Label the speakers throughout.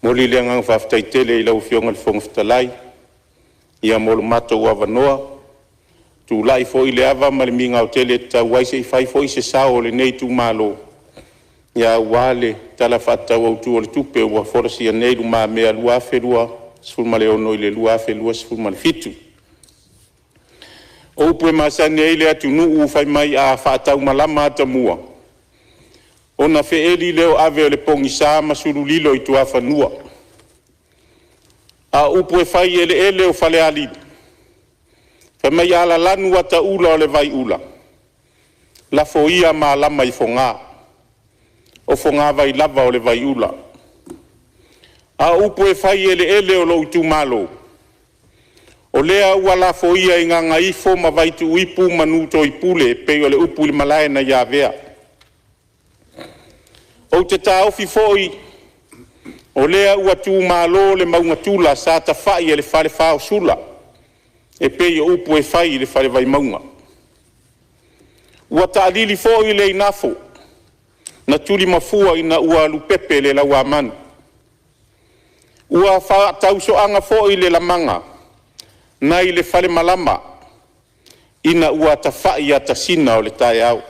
Speaker 1: Momoli le agaga faafetai tele i lau Afioga i le Fofoga Fetalai mo lo matou avanoa. Ua tulai foi i le ava ma le migao tele e tatau ai se i fai foi se sao o lenei itumalo aua le Tala Faatatau Autu o le Tupe ua folasia nei i lumamea 2026/2027. O upu e masani ai le atunuu fai mai a faataumalama atamua, ona feeli lea o ave o le pogisa ma sulu lilo i tuafanua. A o upu e fai i eleele o Falealili, fai mai a lalanu ataula o le vaiula, lafo ia malama i Fogaa, o fogavai lava o le vaiula. A o upu e fai i eleele o lou itumalo, o lea ua lafoia i gagaifo ma vaituuipu ma nuu-toipule e pei o le upu i le malae nai Avea. Ou te taofi foi o lea ua tumalo le mauga tula sa tafai e le Falefa o Sula e pei o upu e fai i le Fale Vaimauga. Ua taalili foi le igafo na tulimafua ina ua lupepe le lauamanu, ua faatausoaga foi le lamaga nai le falemalama ina ua tafai atasina o le taeao.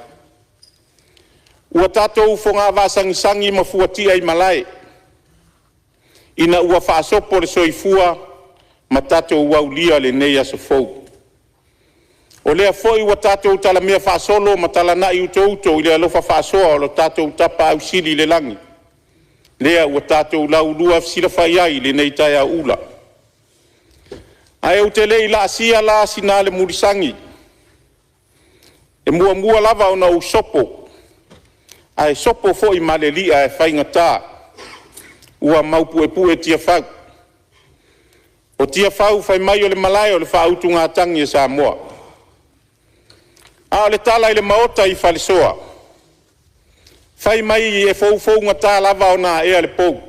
Speaker 1: Ua tatou fogavaa sagisagi ma fuatia i malae ina ua faasopo le soifua ma tatou aulia lenei aso fou. O lea foi ua tatou talamea faasolo ma talanai utouto i le alofa faasoa o lo tatou Tapaau Sili i le lagi, lea ua tatou laulua fesilafai ai i lenei taeao ula. Ae ou te le i laasia la sina ale mulisagi, e muamua lava ona ou sopo, ae sopo foi ma le li'a e faigata ua maupuepue Tiafau. O Tiafau fai mai o le malae o le faautugatagi a Samoa. A o le tala i le maota i Falesoa, fai mai e foufougata lava ona aea le pou,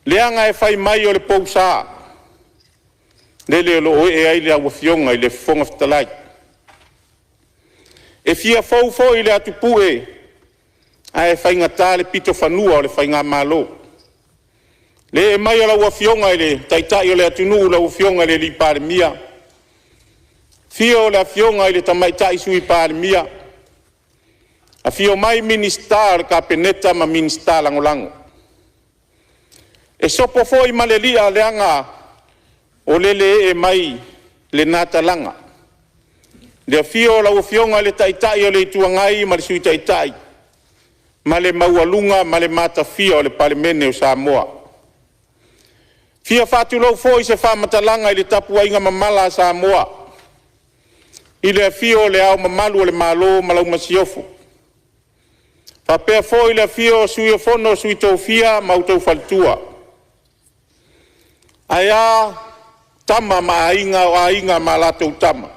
Speaker 1: leaga e fai mai o le pousa, lele o lo o ee ai lau Afioga i le Fofoga Fetalai. E fia fou foi le atupue ae faigata le pitofanua o le faigamalo. Le ee mai o lau Afioga i le Taitai o le atunuu lau Afioga i le Palemia, afio le Afioga i le Tamaitai Sui Palemia, afifio mai Minisita o le Kapeneta ma Minisita Lagolago. E sopo foi ma le li'a leaga o lele e ee mai lena talaga, le afio o lau Afioga i le Taitai o le Itu Agai ma le Sui Taitai ma le maualuga ma le matafia o le Palemene o Samoa. E fia faatulou foi i se faamatalaga i le tapuaiga mamala a Samoa i le afio o Le Ao Mamalu o le Malo ma lau Masiofo, faapea foi le afio o le Sui o le Fono a Sui Tofia ma outou faletua. Ae a Tama ma Aiga, o Aiga ma latou Tama,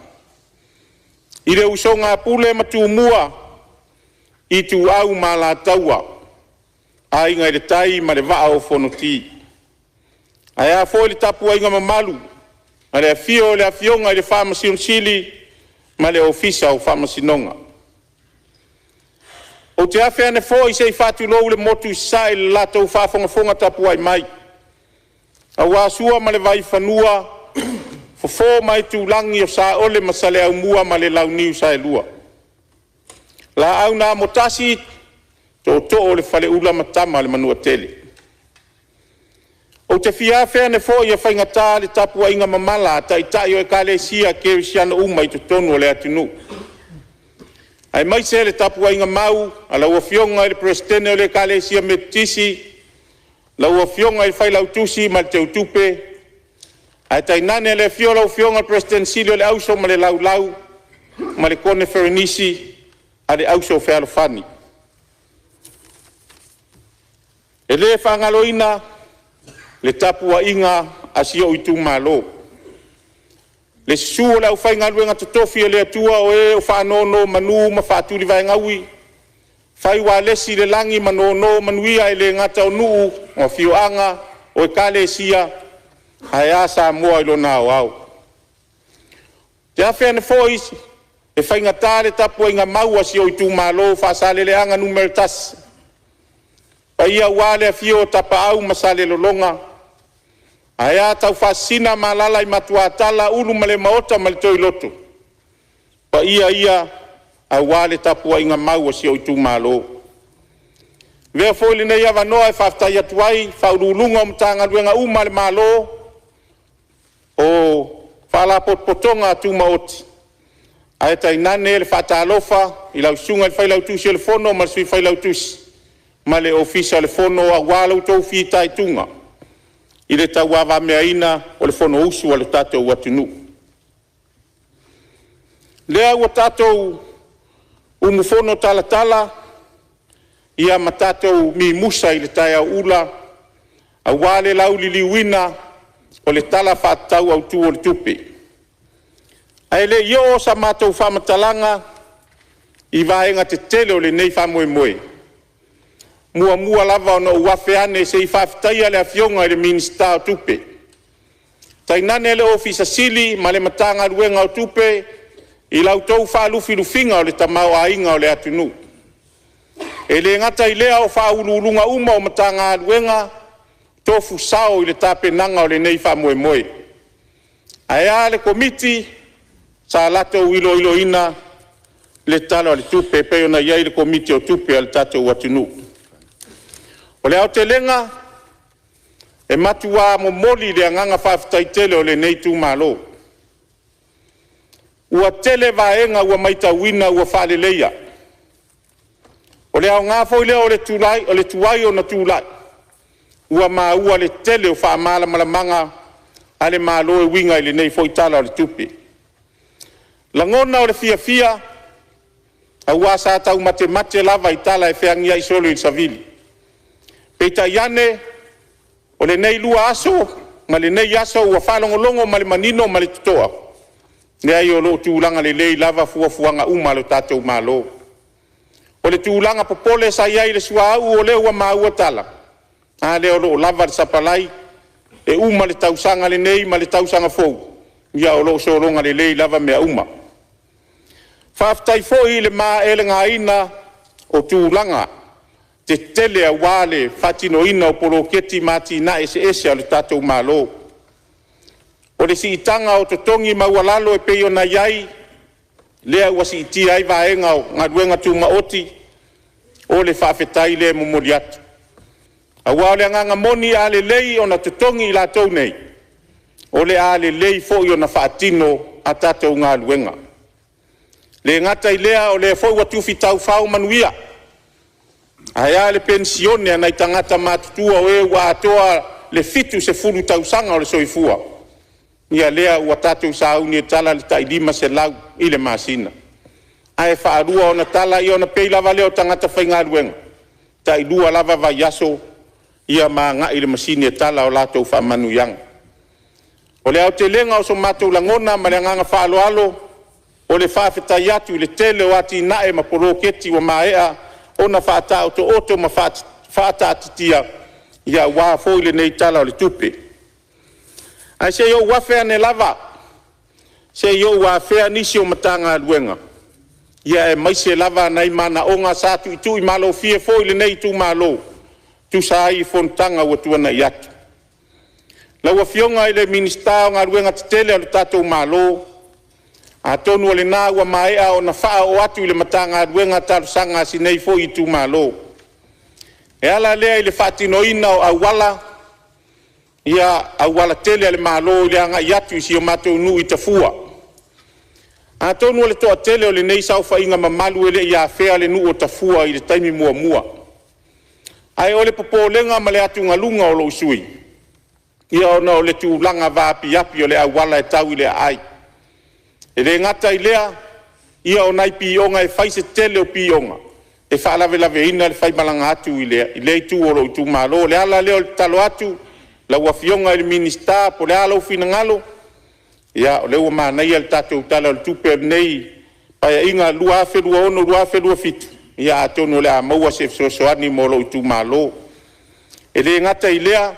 Speaker 1: i le usoga a Pule ma Tumua, Ituau ma Alataua, Aiga i le Tai ma le Vaa o Fonoti. Ae a foi le tapuaiga mamalu i le afio o le Afioga i le Faamasino Sili ma le Ofisa o Faamasinoga. Ou te afe ane foi se i faatulou i le motu i Sasae i le latou faafogafoga tapuai mai, aua Sua ma le Vaifanua, Fofo ma Aitulagi, o Saole ma Saleaaumua ma le Launiu Saelua, Laau na Amotasi, Tootoo o le Faleula ma Tama a le Manuatele. Ou te fia afe ane foi e faigata le tapuaiga mamala a Taitai o Ekalesia Kerisiano uma i totonu o le atunuu, aemaise le tapuaiga mau a lau Afioga i le Peresetene o le Ekalesia Metotisi, lau Afioga i le Failautusi ma le Teutupe, ae tainane le afio o lau Afioga i le Peresetene Sili o le Auso ma le Laulau ma le Koneferenisi a le Auso Fealofani. E le faagaloina le tapuaiga a si ou itumalo, le susu o le aufaigaluega totofi a le Atua o e o faanonomanu ma faatulivaegaui, fai ualesi i le lagi ma nonomanuia, e le gata o nuu, o afioaga, o ekalesia, ae a Samoa i lona aoao. Ou te afe ane foi e faigata le tapuaiga mau a si ou itumalo o Faasaleleaga 1, Paia aua le afio o Tapaau ma Salelologa, ae a Taufaasisina ma alaala i Matuatala, Ulumalemaota ma le Toiloto. O paia ia aua le tapuaiga mau a si ou itumalo. Avea foi lenei avanoa e faafetai atu ai i Ofisa Sili o Pulega o Matagaluega uma a le Malo, o Faalapotopotoga Tumaoti, ae tainane le faatalofa i lau Susuga i le Failautusi o le Fono ma le Sui Failautusi ma le Ofisa o le Fono aua lo outou fitaituga i le tauavameaina o le Fonousu a lo tatou atunuu. Lea ua tatou umufono talatala ma tatou mimusa i le taeao ula aua le lauliliuina o le Tala Faatatau Autu o le Tupe. Ae le i oo sa matou faamatalaga i vaega tetele o lenei faamoemoe, e muamua lava ona ou afe ane se i faafetaia le Afioga i le Minisita o Tupe, tainane le Ofisa Sili ma le Matagaluega o Tupe i la outou faalufilufiga o le tamaoaiga o le atunuu. E le gata i lea o Ofisa Sili o Pulega uma o Matagaluega, tofu sao i le tapenaga o lenei faamoemoe. Ae a le Komiti sa latou iloiloina le Tala o le Tupe e pei ona i ai le Komiti o Tupe a le tatou atunuu. O le aotelega, e matua momoli le agaga faafetai tele o lenei itumalo. Ua tele vaega ua matauina ua faaleleia. O le aoga foi lea o le tuai ona tulai, ua maua le tele o faamalamalamaga a le Malo e uiga i lenei foi Tala o le Tupe. Lagona o le fiafia aua sa taumatemate lava i tala e feagiai solo i le savili. Peitai ane, o lenei 2 aso ma lenei aso ua faalogologo ma le manino ma le totoa, leai o lo o tulaga lelei lava fuafuaga uma a lo tatou Malo. O le tulaga popole sa i ai i le suauu o lea ua maua tala, a lea o lo o lava le sapalai, e uma le tausaga lenei ma le tausaga fou, ia o lo o sologa lelei lava mea uma. Faafetai foi i le maeelegaina o tulaga tetele aua le faatinoina o poloketi ma atinae eseese a lo tatou Malo. O le siitaga o totogi maualalo e pei ona i ai, lea ua siitia ai vaega o galuega tumaoti, o le faafetai lea e momoli atu. Aua o le agaga moni a lelei ona totogi i latou nei, o le a lelei foi ona faatino a tatou galuega. E le gata i lea o lea foi ua tufi taufao manuia, ae a le penisione a nai tagata matutua o e ua atoa le 70 tausaga o le soifua, ia lea ua tatou sauni e tala le tai $500 i le masina, ae faalua ona tala, ia ona pei lava lea o tagata faigaluega, e tai 2 lava vaiaso ma agai i le masini e tala a latou faamanuiaga. O le aotelega o so matou lagona ma le agaga faaaloalo, o le faafetai atu i le tele o atinae ma poloketi ua maea ona faataotooto ma faataatitia aua foi lenei Tala o le Tupe. Ae se i ou afe ane lava se i ou afea nisi o Matagaluega, aemaise lava nai manaoga sa tuutuumalofie foi i lenei itumalo e tusa ai i fonotaga ua tuanai atu. Lau Afioga i le Minisita o Galuega Tetele a lo tatou Malo, atonu o lena ua maea ona faaoo atu i le Matagaluega talosaga a si nei foi itumalo, e ala lea i le faatinoina o auala, aualatele a le Malo i le agai atu i si o matou nuu i Tafua. Atonu o le toatele o lenei saofaiga mamalu e le i afea le nuu o Tafua i le taimi muamua. Ae o le popolega ma le atugaluga o lou sui usufono, ia ona o le tulaga vaapiapi o le auala e tau i le aai. E le gata i lea, o nai pioga e fai si tele o pioga e faalavelaveina le faimalaga atu i lea itu o lou itumalo. O le ala lea o le tatalo atu lau Afioga i le Minisita po o le a lou finagalo, ia o lea ua manaia le tatou Tala o le Tupe o lenei Paeaiga 2026/2027, ia atonu o le a maua se fesoasoani mo lou itumalo. E le gata i lea,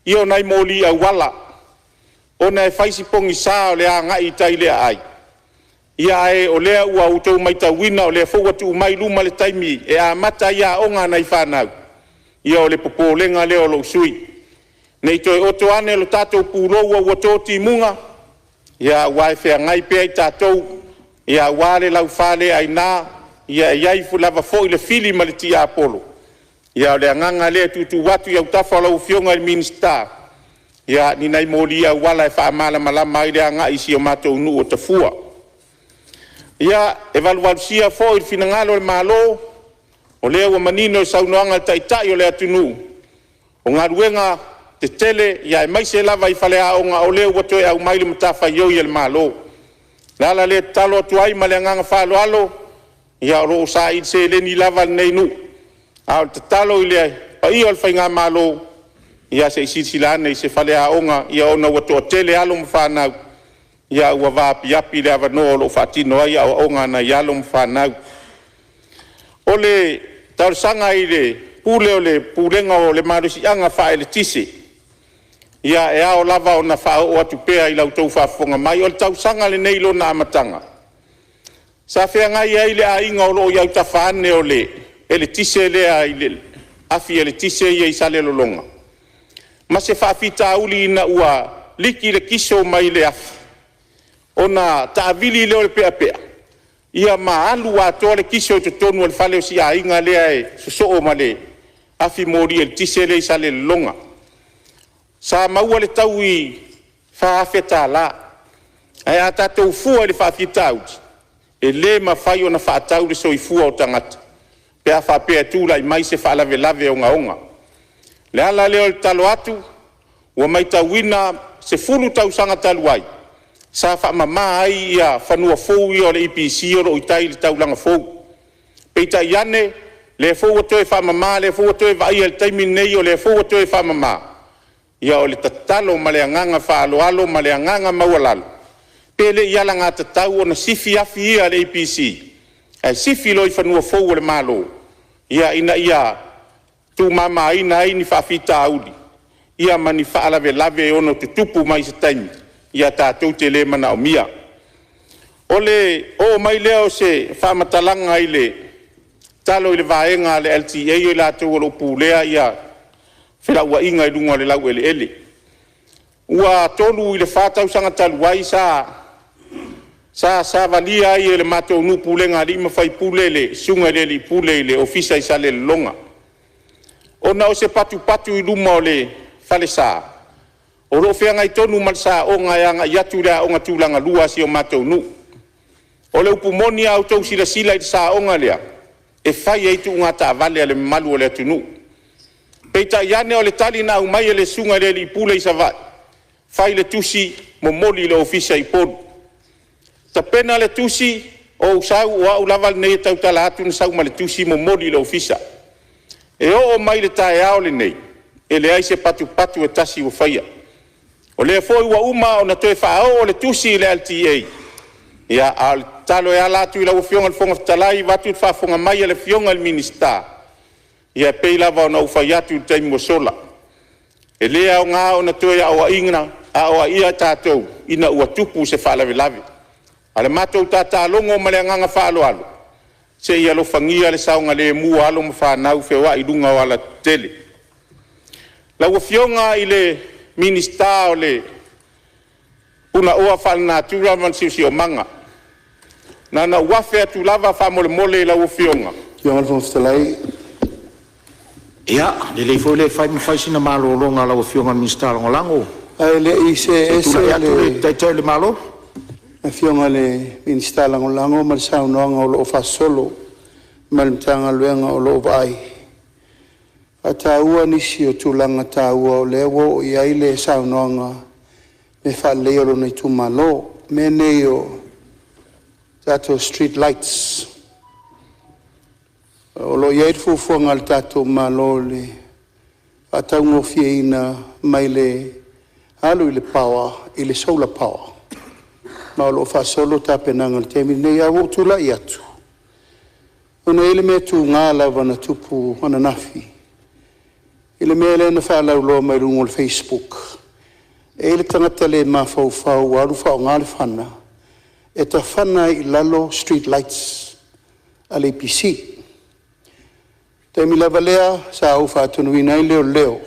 Speaker 1: ia o nai moli auala, ona e fai si pogisa o le agai i tai i le aai, ae o lea ua outou matauina o lea foi ua tuu mai i luma le taimi e amata ai aoga a nai fanau, Ia o le popolega lea o lou sui usufono, ne i toe oto ane lo tatou pulou ua to timuga, aua e feagai pea i tatou aua le laufaleaina, e i ai lava foi le fili ma le tiapolo. A o le agaga lea e tuutuu atu i autafa o lau Afioga i le Minisita, ni nai moli auala e faamalamalama ai le agai i si o matou nuu o Tafua. Ia, e valuvalusia foi le finagalo o le Malo, o lea ua manino i saunoaga a le Taitai o le atunuu, o galuega tetele aemaise lava i faleaoga, o lea ua toe aumai le matafaioi a le Malo. O le ala lea e tatalo atu ai ma le agaga faaaloalo, ia o lo o saili seleni lava lenei nuu, a o le tatalo i le paia o le faigamalo, ia se i silasila ane i se faleaoga ona ua toatele alo ma fanau, a ua vaapiapi le avanoa o lo o faatino ai aoaoga a nai alo ma fanau. O le talosaga i le Pule o le Pulega o le Malosiaga Faa-Eletise, ia e ao lava ona faaoo atu pea i la outou faafofoga mai. O le tausaga lenei i lona amataga, sa feagai ai le aiga o lo o i autafa ane o le eletise lea i le afi eletise ia i Salelologa, ma se faafitauli ina ua liki le kiso mai le afi, ona taavili lea o le peapea ma alu atoa le kiso i totonu o le fale o si aiga lea e sosoo ma le afi moli eletise lea i Salelologa. Sa maua le taui e $4,000, ae a tatou fua i le faafitauli, e le mafai ona faatau le soifua o tagata pe a faapea e tulai mai se faalavelave ogaoga. O le ala lea o le tatalo atu, ua matauina i le 10 tausaga talu ai, sa faamama ai fanua fou ia o le EPC o lo o i tai i le taulaga fou. Peitai ane, o lea foi ua toe faamama, o lea foi ua toe vaaia i le taimi lenei o lea foi ua toe faamama. Ia o le tatalo ma le agaga faaaloalo ma le agaga maualalo, pe le i alagatatau ona sifi afi ia a le EPC ae sifi loa i fanua fou o le Malo, ina ia tuumamaina ai ni faafitauli ma ni faalavelave e ono tutupu mai i se taimi tatou te le manaomia. O le oo mai lea o se faamatalaga i le tatalo i le vaega a le LTA o i latou o lo o pulea felauaiga i luga o le laueleele. Ua 3 i le 4 tausaga talu ai sa savalia ai e le matou nuu, pulega a alii ma faipule le susuga i le alii pule i le ofisa i Salelologa, ona o se patupatu i luma o le falesa o lo o feagai tonu ma le saoga e agai atu i le aoga tulagalua a si o matou nuu. O le upu moni a outou silasila i le saoga lea, e fai ai tuuga taavale a le mamalu o le atunuu. Peitai ane o le tali na aumai e le susuga i le alii pule i Savaii, fai le tusi momoli i le ofisa i Upolu. Tapena le tusi, ou sau o au lava lenei e tautala atu na sau ma le tusi momoli i le ofisa. E oo mai i le taeao lenei, e leai se patupatu e tasi ua faia. O lea foi ua uma ona toe faaoo le tusi i le LTA, a o le tatalo e ala atu i lau Afioga i le Fofoga Fetalai vaeatu le faafofoga mai a le Afioga i le Minisita, ia e pei lava ona ou fai atu i le taimi ua sola, e le aoga ona toe aoaia tatou ina ua tupu se faalavelave. A o le matou tatalogo ma le agaga faaaloalo, se i alofagia le saogalemu o alo ma fanau feoai i luga o alatetele. Lau Afioga i le Minisita o le Punaoa Faalenatura ma le Siosiomaga, na ona ou afe atu lava faamolemole i lau Afioga. Lau Afioga i le Fofoga Fetalai… Ia, lelei foi le fai ma fai sina malologa a lau Afioga i le Minisita Lagolago,
Speaker 2: Ae le i
Speaker 1: se
Speaker 2: see
Speaker 1: i tulai
Speaker 2: ese
Speaker 1: atu le
Speaker 2: le
Speaker 1: Taitai o le Malo.
Speaker 2: Afioga i le Minisita Lagolago ma le saunoaga o lo o faasolo ma le Matagaluega o lo o vaai, e faataua nisi o tulaga taua o lea ua oo i ai le saunoaga i le faaleleia o lona itumalo. O mea nei o tatou street lights. O lo o i ai le fuafuaga a le tatou Malo i le faataugofieina mai le alu i le power i le solar power, ma o lo o faasolo tapenaga i le taimi lenei. Ae ua ou tulai atu, ona e i ai le mea tuga lava na tupu ananafi i le mea lea na faalauiloa mai luga o le facebook, e i ai le tagata le mafaufau ua alu faaaoga le fana e tafana ai i lalo street lights a le EPC. taimi lava lea sa ou faatonuina ai leoleo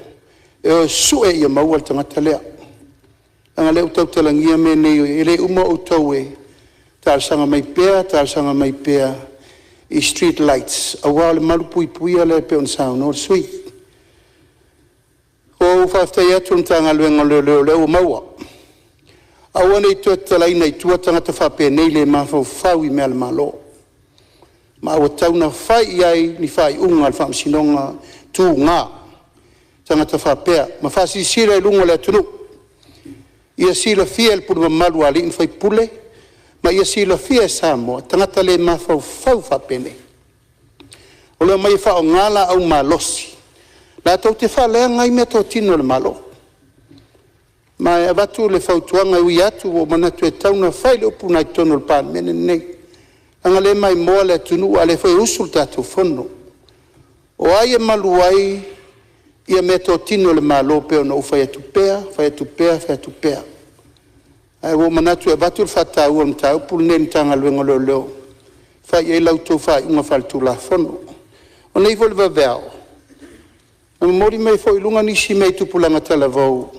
Speaker 2: e o e sue ia maua le tagata lea, leaga o lea ua tautalagia mea nei, e le uma outou e talosaga mai pea, talosaga mai pea i street lights aua o le malupuipuia lea pei ona saunoa le sui usufono. Ua ou faafetai atu i le Matagaluega o Leoleo o lea ua maua, aua ne i toe tatalaina i tua tagata faapenei le mafaufau i mea a le Malo, ma ua tatau ona fai i ai ni faaiuga a le faamasinoga tuga, tagata faapea, ma faasilasila i luga o le atunuu. Ia silafia e le pule mamalu a alii ma faipule ma ia silafia e Samoa, tagata le mafaufau faapenei, o le omai e faaaoga laau malosi latou te faaleaga ai meatotino a le Malo. Ma e avatu le fautuaga e ui atu ua ou manatu e tatau ona fai le upu lena i totonu o le Palemene lenei, leaga o lea e maimoa le atunuu a o lea foi e usu le tatou Fono. O ai e malu ai meatotino a le Malo pei ona ou fai atu pea, fai atu pea, fai atu pea. Ae ua ou manatu e avatu le faataua i le mataupu lenei i le Matagaluega o Leoleo e fai i ai la outou faaiuga faaletulafono. O nei foi i le vaveao, na momoli mai foi i luga nisi mea i tupulaga talavou,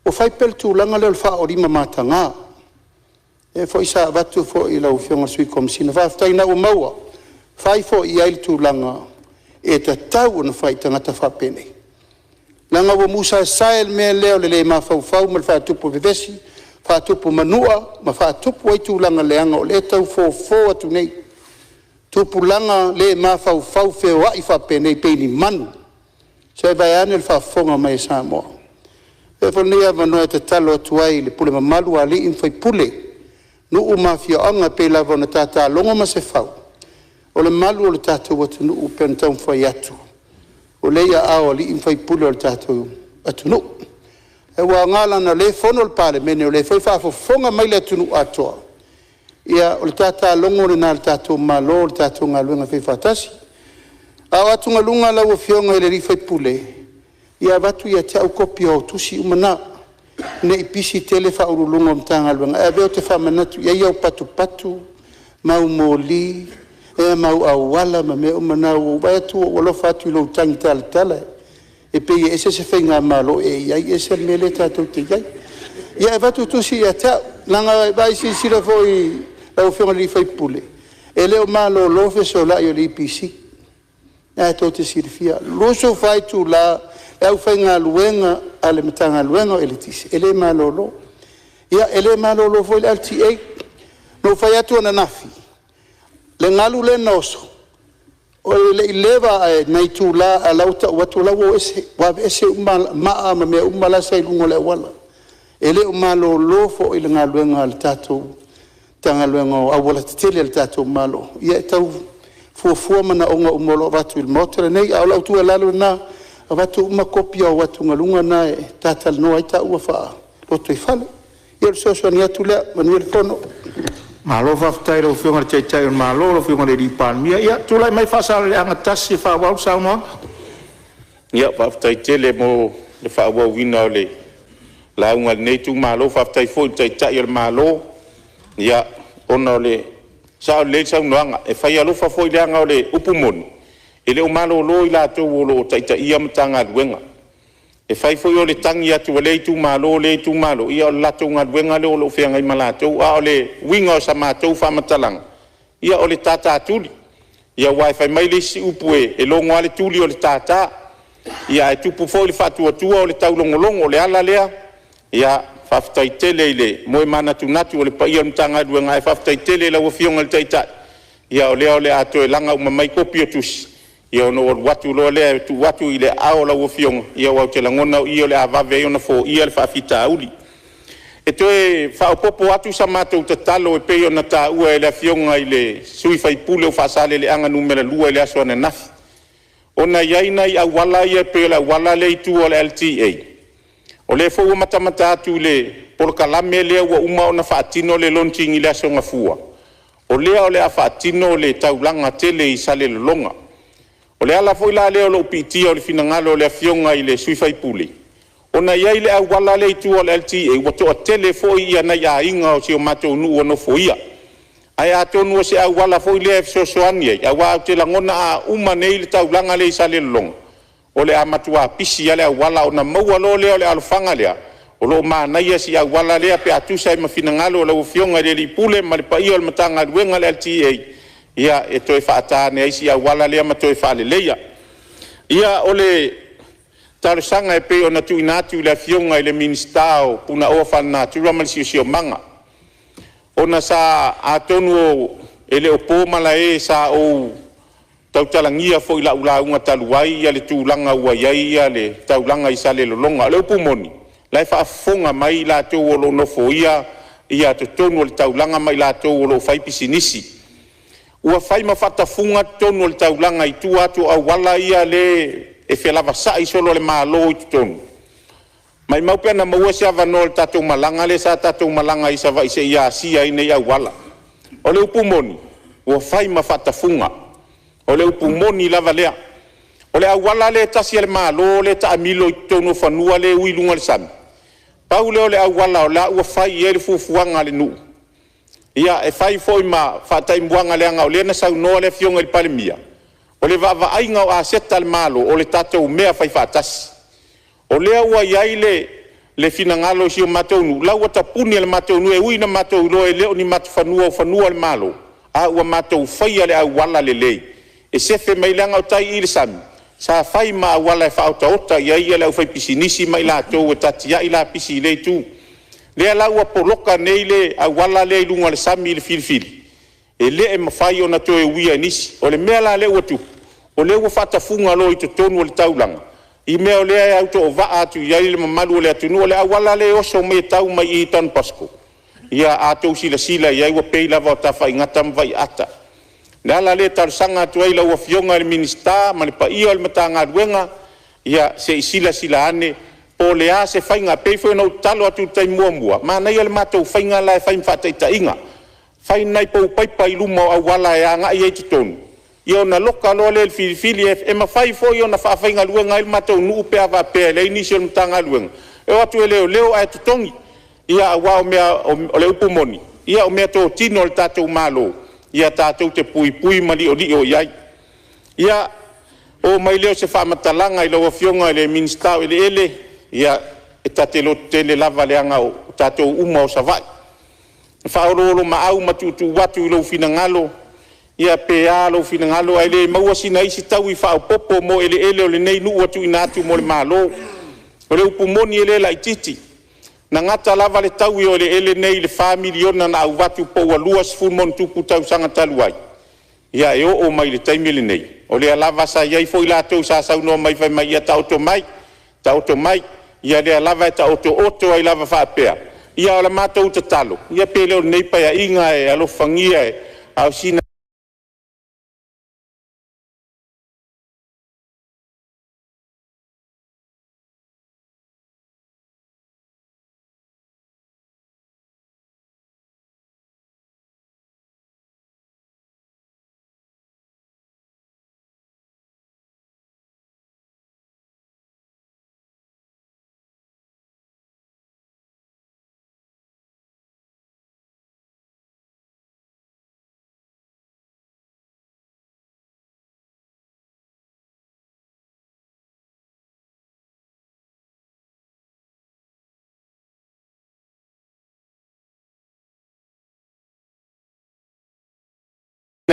Speaker 2: ua fai pea le tulaga lea o le faaoo mataga. Lea foi sa avatu foi i lau Afioga i le Sui Komesina. Faafetai o lena ua maua, fai foi i ai le tulaga e tatau ona fai i tagata faapenei, leaga ua musa sae le mea lea o le le mafaufau ma le faatupu vevesi, faatupu manua ma faatupu ai tulaga leaga o lea e tau fofo atu nei, tupulaga le mafaufau feoai faapenei pei ni manu, se vaeane le faafofoga mai a Samoa. Avea foi lenei avanoa e tatalo atu ai i le pule mamalu a alii ma faipule, nuu ma afioaga pei lava ona tata logo Masefau, o le malu o le tatou atunuu pei ona taumafai atu, o lea e i aao o alii ma faipule o le tatou atunuu. Ae ua aoga leaga o lea e fono le Palemene o lea foi e faafofoga mai le atunuu atoa, ia o le tata logo lena a le tatou Malo o le tatou galuega e faifaatasi. A o atugaluga lau Afioga i le sui usufono, ia avatu ia te au kopi o au tusi uma na, ne i pisi tele Ofisa Sili o Pulega o Matagaluega, ae avea ou te faamanatu i ai au patupatu ma au moli ma au auala ma mea uma na. Ua ou vaai atu ua ou alofa atu i lou tagitalatala, e pei e ese se faigamalo o e i ai ese le mea lea tatou te i ai. Ia e avatu tusi ia te au, leaga a e silasila foi lau Afioga i le sui usufono, e le o malolo le fesolai o le EPC, o lena tou te silafia, 24 itula le aufaigaluega a le Matagaluega o le Eletise e le malolo. Ia e le malolo foi le LTA. Na ou fai atu ananafi, le galu lea na oso, e le i leva ae nai itula ae o la e ua tau atu o la e ua o ese, ua aveese uma maa ma mea uma la sa i luga o le auala. E le o malolo foi le galuega a le tatou Matagaluega o Aualatetele a le tatou Malo e tau fuafua manaoga uma o lo o avatu i le Maota lenei. A o lau tuualalo lena, avatu uma kopi o au atugaluga na e ta talanoa ai taua faa-lotoifale. Ia o le fesoasoani atu lea. Manuia le fono. Malo faafetai i lau Afioga i le Taitai o le Malo lau Afioga i le Palemia. Ia, tulai mai Faasaleleaga 1 e faaauau le saunoaga. Ia, faafetai tele mo le faaauauina o le lauga a lenei itumalo. Faafetai foi i le Taitai o le Malo, ia, ona e sao lelei le saunoaga, e fai alofa foi leaga o le upu moni, e le o malolo i latou o lo o taitaia Matagaluega. E fai foi o le tagi atu a lea itumalo lea itumalo, ia o le latou galuega lea o lo o feagai ma latou. A o le uiga o sa matou faamatalaga, ia o le tātātuli. Aua fai mai le isi upu e logo lava le tuli o le tātā, ae tupu foi le faatuatua o le taulogologo. O le ala lea, ia faafetai tele i le moe manatunatu o le paia o le Matagaluega, ae faafetai tele i lau Afioga i le Taitai, o lea o le a toe laga uma mai kopi o tusi, ona ou alu atu loa lea e tuu atu i aao o lau Afioga, aua ou te lagona o i o le a vave ai ona foia le faafitauli. E toe faaopoopo atu sa matou tatalo e pei ona taua e le Afioga i le sui usufono mo Faasaleleaga 2 i le aso ananafi, ona e i ai nai auala ia pei o le auala lea i tua o le LTA, o lea foi ua matamata atu i le polokalame lea ua uma ona faatino le launching i le aso Gafua, o lea o le a faatino le taulaga tele i Salelologa. O le ala foi la lea o lou piitia o le finagalo o le Afioga i le sui usufono, ona e i ai le auala lea i tua o le LTA, ua toatele foi nai aiga o si o matou nuu ua nofoia.
Speaker 1: Ae atonu o se auala foi lea e fesoasoani ai, aua ou te lagona a uma nei le taulaga lea i Salelologa, o le a matua pisi lava le auala, ona maua loa lea o le alofaga lea, o lo o manaia si auala lea pe a tusa ai ma finagalo o lau Afioga i le Ofisa Sili o Pulega ma le paia o le Matagaluega a le LTA, ia, e toe faata ane ai si auala lea ma toe faaleleia. Ia, o le talosaga e pei ona tuuina atu i le Afioga i le Minisita o Punaoa Faalenatura ma le Siosiomaga, ona sa… atonu e le o po malae, sa ou tautalagia foi i lau lauga talu ai le tulaga ua i ai le taulaga i Salelologa. O le upu moni, o la e faafofoga mai i latou o lo o nofoia totonu o le taulaga ma i latou o lo o faipisinisi. Ua fai ma faatafuga totonu o le taulaga i tua atu o auala ia lea e felavasai solo e le Malo i totonu. Maumau pe ana maua se avanoa i le tatou malaga lea sa tatou malaga ai i Savaii se i asia ai nei auala. O le upu moni, ua fai ma faatafuga, o le upu moni lava lea. O le auala lea e tasi a le Malo lea e taamilo i totonu o fanua lea e ui i luga o le sami, pau lea o le auala o la ua fai i ai le fuafuaga a le nuu. Ia, e fai foi ma faataimuaga leaga o lea na saunoa le Afioga i le Palemia, o le vaavaaiga o aseta a le Malo, o le tatou mea faifaatasi. O lea ua i ai le finagalo o si o matou nuu, o la ua tapuni e le matou nuu, e ui ina matou iloa e le o ni matou fanua o fanua o le Malo, a ua matou faia le auala lelei e sefe mai ai, leaga o tai i i le sami, sa fai ma auala e faaotaota i ai le aufaipisinisi ma i latou e tatiai lapisi i lea itu. O lea la ua poloka nei le auala lea i luga o le sami i le filifili, e le mafai ona toe uia e nisi. O le mea la lea ua tupu, o lea ua faatafuga loa i totonu o le taulaga, i mea o lea e autovaa atu i ai le mamalu o le atunuu. O le auala lea e oso mai e tau mai i i Don Bosco, ia a outou silasila i ai ua pei lava o Tafaigata ma Vaiaata. O le ala lea e talosaga atu ai i lau Afioga i le Minisita ma le paia o le Matagaluega, ia se i silasila ane po o le a se faiga. E pei foi ona ou tatalo atu i le taimi muamua, manaia le matou faiga la e fai ma faataitaiga, fai ni nai pou paipa i luma o auala e agai ai i totonu, ia ona loka loa lea i le filifili. E mafai foi ona faafaigaluega ai le matou nuu pe a faapea e leai nisi o le Matagaluega, e o atu e leoleo ae totogi. Ia aua o le upu moni, o meatotino a le tatou Malo, ia tatou te puipui ma liolio i ai. Ia, oo mai lea o se faamatalaga i lau Afioga i le Minisita o Eleele, ia, e ta te lototele lava leaga o tatou uma o Savaii. E faaoloolomaau ma tuutuu atu i lou finagalo, ia pe a lou finagalo ae le maua sina isi taui faaopoopo mo eleele o lenei nuu ua tuuina atu mo le Malo. O le upu moni e le laitiiti, na gata lava le taui o eleele nei i le $4 miliona na avatu po ua 20+ tausaga talu ai, ia e oo mai i le taimi lenei, o lea lava sa i ai foi latou sa saunoa mai fai mai, ia taoto mai, taoto mai, ia o lea lava e taotooto ai lava faapea. Ia a o le matou tatalo, ia pe le o lenei Paeaiga e alofagia, a o sina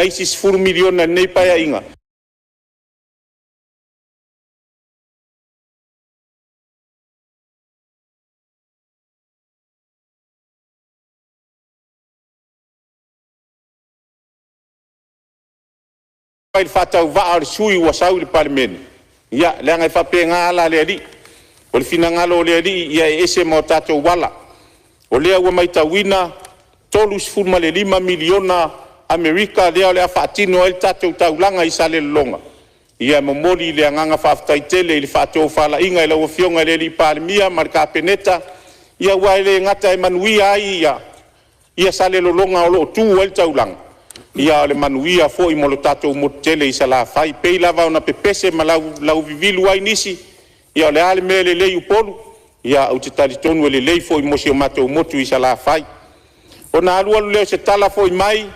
Speaker 1: isi $10 miliona i lenei Paeaiga. I le faatauvaa o le sui usufono ua sau i le Palemene, ia leaga e faapena ala a le Alii. O le finagalo o le Alii e ese ma o tatou ala. O lea ua matauina e $35 miliona Amerika lea o le a faatino ai le tatou taulaga i Salelologa, ia e momoli le agaga faafetai tele i le faatofalaiga i lau Afioga i le Palemia ma le Kapeneta, aua e le gata e manuia ai Salelologa o lo o tu ai le taulaga, a o le manuia foi mo le tatou motu tele i Salafai. E pei lava ona pepese ma lauivilu ai nisi, ia o le a le mea e lelei i Upolu, ia ou te talitonu e lelei foi mo si o matou motu i Salafai. Ona alu alu lea o se tala foi mai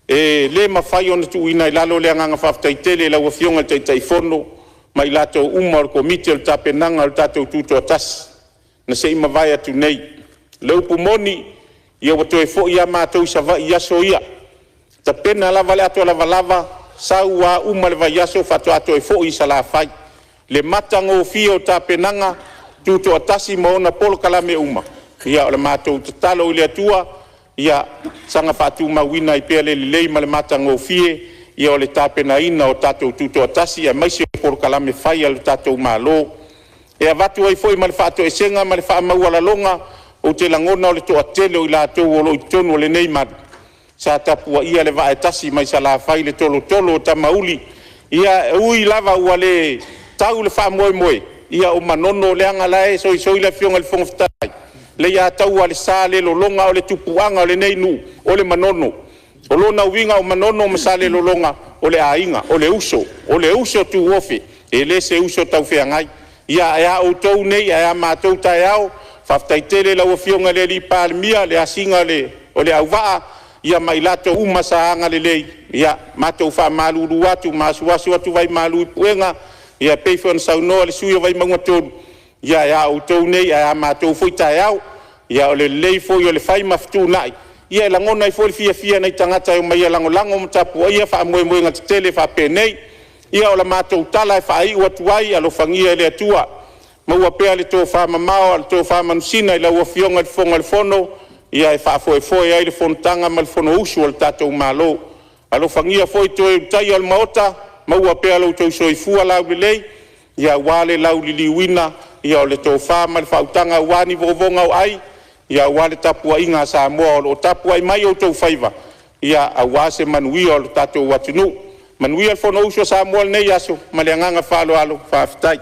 Speaker 1: E le mafai ona tuuina i lalo le agaga faafetai tele i lau Afioga i le Taitaifono ma i latou uma o le Komiti o le tapenaga o le tatou Tutoatasi na se i mavae atu nei. O le upu moni, ia ua toe foi lava matou i Savaii i aso ia, e tapena lava le ato lavalava, sau lava uma le vaiaso faatoa toe foi i Salafai. Le matagofie o tapenaga Tutoatasi ma ona polokalame uma, ia o le matou tatalo i le Atua, ia saga faatumauina ai pea le lelei ma le matagofie o le tapenaina o tatou Tutoatasi, aemaise o polokalame fai a le tatou Malo. E avatu ai foi ma le faatoesega ma le faamaualaloga, ou te lagona o le toatele o i latou o lo o i totonu o lenei malu, sa tapuaia le vaa e tasi mai Salafai i le tolotolo o tamauli. Ia e ui lava ua le tau le faamoemoe, ia o Manono leaga o la e soisoi le Afioga i le Fofoga Fetalai, Leiataua le sa le lologa o le tupuaga o lenei nuu, o le Manono. O lona uiga o Manono ma Salelologa, o le aiga, o le uso, o le uso tuofe, e le se uso taufeagai. Ia ae a outou nei ae a matou taeao, faafetai tele i lau Afioga i le Palemia i le asiga o le auvaa ia ma i latou uma sa agalelei, ia matou faamalulu atu ma asuasu atu vaimalu i puega e pei foi ona saunoa le sui usufono o Vaimauga 3, ia ae a outou nei ae a matou foi taeao. Ia o le lelei foi o le fai ma fetuunai, ia e lagona ai foi le fiafia o nai tagata e omai e lagolago ma tapuaia faamoemoega tetele faapenei. Ia o le matou tala e faaiu atu ai, alofagia e le Atua maua pea le tofamamao a o le tofa manusina i lau Afioga i le Fofoga o le Fono e faafoefoe ai le fonotaga ma le fonousu a le tatou Malo. Alofagia foi toe Ulutaia o le Maota, maua pea lo outou soifua laulelei aua le lauliliuina o le tofa ma le faautaga aua ni vovoga o ai, aua le tapuaiga a Samoa o lo o tapuai mai outou faiva aua se manuia o le tatou atunuu. Manuia le Fonousu a Samoa i lenei aso. Ma le agaga faaaloalo, faafetai.